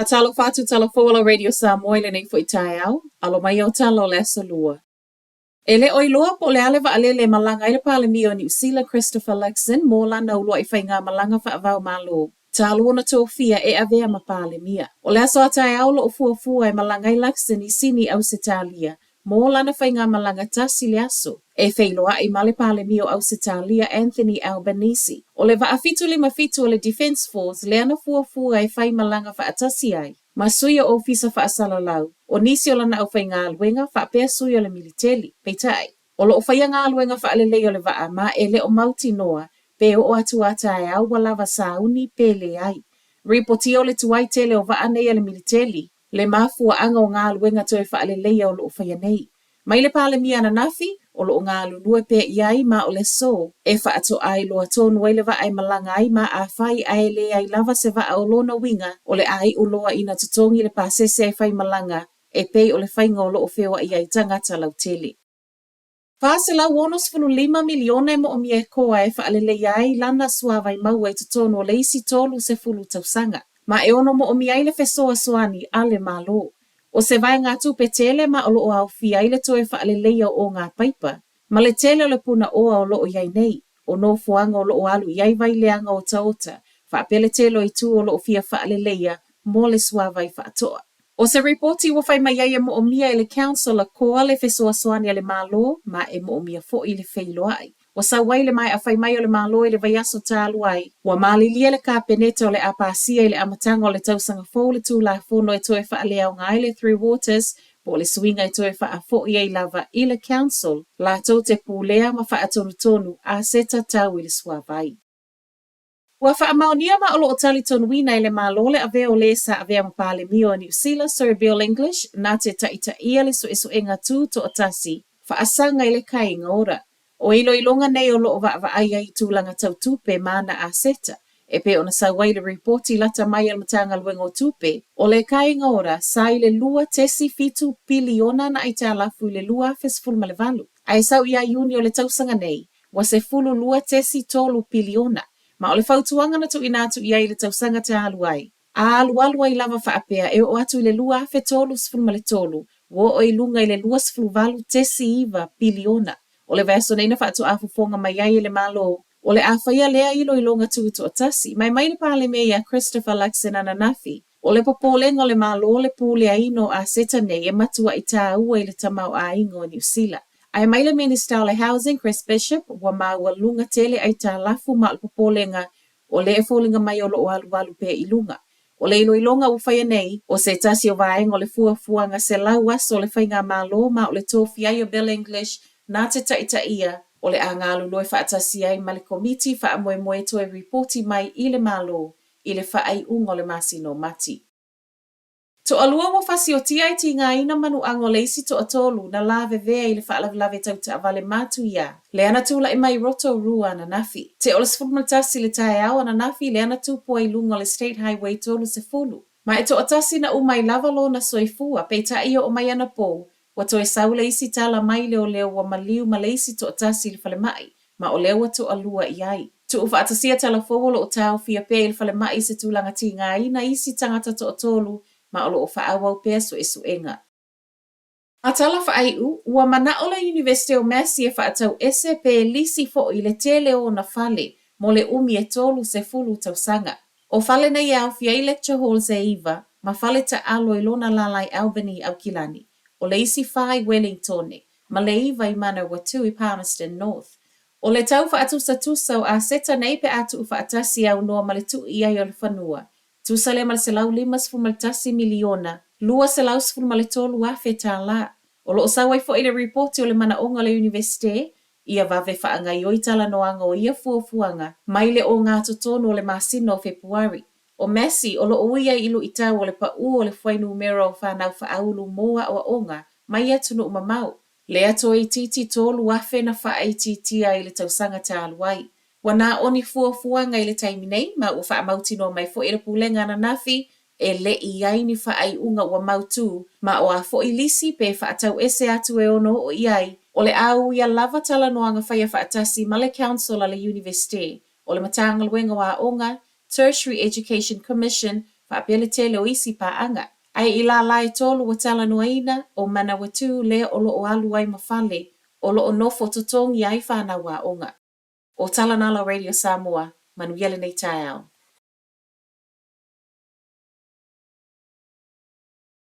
Talofa atu tala fou o la Radio Samoa i lenei foi taeao, alo mai au tala o le Aso Lua. E le o iloa po o le a le vaalele e malaga ai le Palemia o Niu Sila Christopher Luxon mo lana uluai faigamalaga faava-o-Malo talu ona tofia e avea ma Palemia. O le aso a taeao o lo o fuafua e malaga ai Luxon i Sini, Ausetalia mo lana faigamalaga tasi le aso e feiloai ma le Palemia o Ausetalia Anthony Albanese. O le vaa 757 o le Defence Force lea na fuafua e faimalaga faatasi ai ma sui o ofisa faasalalau o nisi o lana aufaigaluega faapea sui o le militeli. Peitai, o lo o faia galuega faalelei o le vaa ma e le o mautinoa pe oo atu a taeao ua lava sauni pe leai. Ripotia o le tuai tele o vaa nei a le militeli le mafuaaga o galuega toe faaleleia o lo o faia nei. Mai le Palemia ananafi, o lo o galulue pea i ai ma o le aso e faatoa iloa tonu ai le vaa e malaga ai ma afai ae leai lava se vaa o lona uiga o le a iu loa ina totogi le pasese e faimalaga e pei o le faiga o lo o feoai ai tagata lautele. 465 miliona e moomia e Koa e faaleleia ai lana suāwai maua i totonu o le isi 30 tausaga, ma e ono moomia ai le fesoasoani a le Malo. O se vaegatupe tele ma o lo o aofia ai le toe faaleleia o ogapaipa, ma le tele o le punaoa o lo o i ai nei, o nofoaga o lo o alu i ai vaileaga otaota, faapea le tele o itu o lo o fia faaleleia mo le suāwai faatoa. O se ripoti ua fai mai ai e moomia e le Council a Koa le fesoasoani a le Malo ma e moomia foi le feiloai. Ua sau ai le maea fai mai o le Malo i le vaiaso talu ai, ua malilie le Kapeneta o le a pasia i le amataga o le tausaga fou le Tulafono e toe faaleaoga ai le Three Waters po o le suiga e toe faafoi ai lava i le Council latou te pulea ma faatonutonu aseta tau i le suāwai. Ua faamaonia ma o lo o talitonuina e le Malo le avea o lē sa avea ma Palemia o Niu Sila Sir Bill English na te taitaia le suesuega tū toatasi faasaga i le kaiga ora. O iloiloga nei o lo o vaavaai ai i tulaga tau tupe ma ana aseta, e pei ona sau ai le ripoti lata mai a le Matagaluega o Tupe, o le kaiga ora sa i le 2.7 piliona ana aitalafu i le 2018, ae sau ia Iuni o le tausaga nei, ua 12.3 piliona, ma o le fautuaga na tuuina atu i ai i le tausaga talu ai, a alualu ai lava faapea e oo atu i le 2033, ua oo i luga i le 28.9 piliona. O le vaiaso nei na faatoa fofoga mai ai e le Malo, o le a faia lea iloiloga tutoatasi, ma e mai le Palemia ia Christopher Luxon ananafi, O le popolega o le Malo le puleaina o aseta nei e matuai tāua i le tamaoaiga o Niu Sila. Ae mai le Minista o le Housing, Chris Bishop, ua maualuga tele aitalafu ma o le popolega o lea e foliga mai o lo o alualu pea i luga. O le iloiloga ua faia nei, o se tasi o vaega o le fuafuaga 100 aso o le faigamalo ma o le tofia ai o Bill English na te taitaia, o le a galulue faatasi ai ma le Komiti faamoemoe toe ripoti mai i le Malo i le faaiuga o le masina o Mati. Toalua ua fasiotia e tigaina manuaga o le isi toatolu na lavevea i le faalavelave tau taavale matuia lea na tulai mai i Rotorua ananafi. Te o le 11 i le taeao ananafi lea na tupu ai i luga o le State Highway 30. Ma e toatasi na uma ai lava lona soifua, peitai i oo mai anapou, Ua toe sau le isi tala mai leoleo ua maliu ma le isi toatasi i le falemai, ma o lea ua toalua i ai. Tuufaatasia tala fou o lo o taofia pea i le falemai i se tulaga tigaina isi tagata toatolu ma o lo o faaauau pea suesuega. Ma tala faaiu, ua manao le Iunivesite o Massey e faatau ese pe lisi foi le tele o ona fale mo le umi e 30 tausaga. O fale nei e aofia ai lecture halls e iva ma fale taalo i lona lala i Albany i Aukilani, o le isi fa i Wellingtone, ma le iva i Manawatu i Palmerston North. O le tau faatusatusa o aseta nei pe a tuufaatasi aunoa ma le tuu i ai o le fanua, tusa lea ma le $151 miliona, 213 afe tālā. O lo o sau ai foi le ripoti o le manaoga o le Iunivesite Ia vave faagaioi talanoaga o ia fuafuaga mai le ogatotonu o le masina o Fepuari. ʻO Massey, o lo o ui ai i luitau o le paʻū o le fuainumera o fanau faaulu mo aʻoaʻoga mai atunuu mamao, lea toeitiiti 3,000 na faaitiitia ai i le tausaga talu ai. Ua na o ni fuafuaga i le taimi nei, ma ua faamautinoa mai foi e le Pulega ananafi e le i i ai ni faaiuga ua mautū, ma o a foi lisi pe faatau ese atu e ono oo i ai, o le a uia lava talanoaga faia faatasi ma le Council a le Iunivesite, o le Matagaluega o Aoga, Tertiary Education Commission, faapea le tele o isi paaga. Ae i lālā e tolu ua talanoaina, ʻo Manawatū lea o lo o alu ai ma fale o lo o nofo totogi ai fanau aoga. ʻO Tala Nalo Radio Samoa, manuia lenei taeao.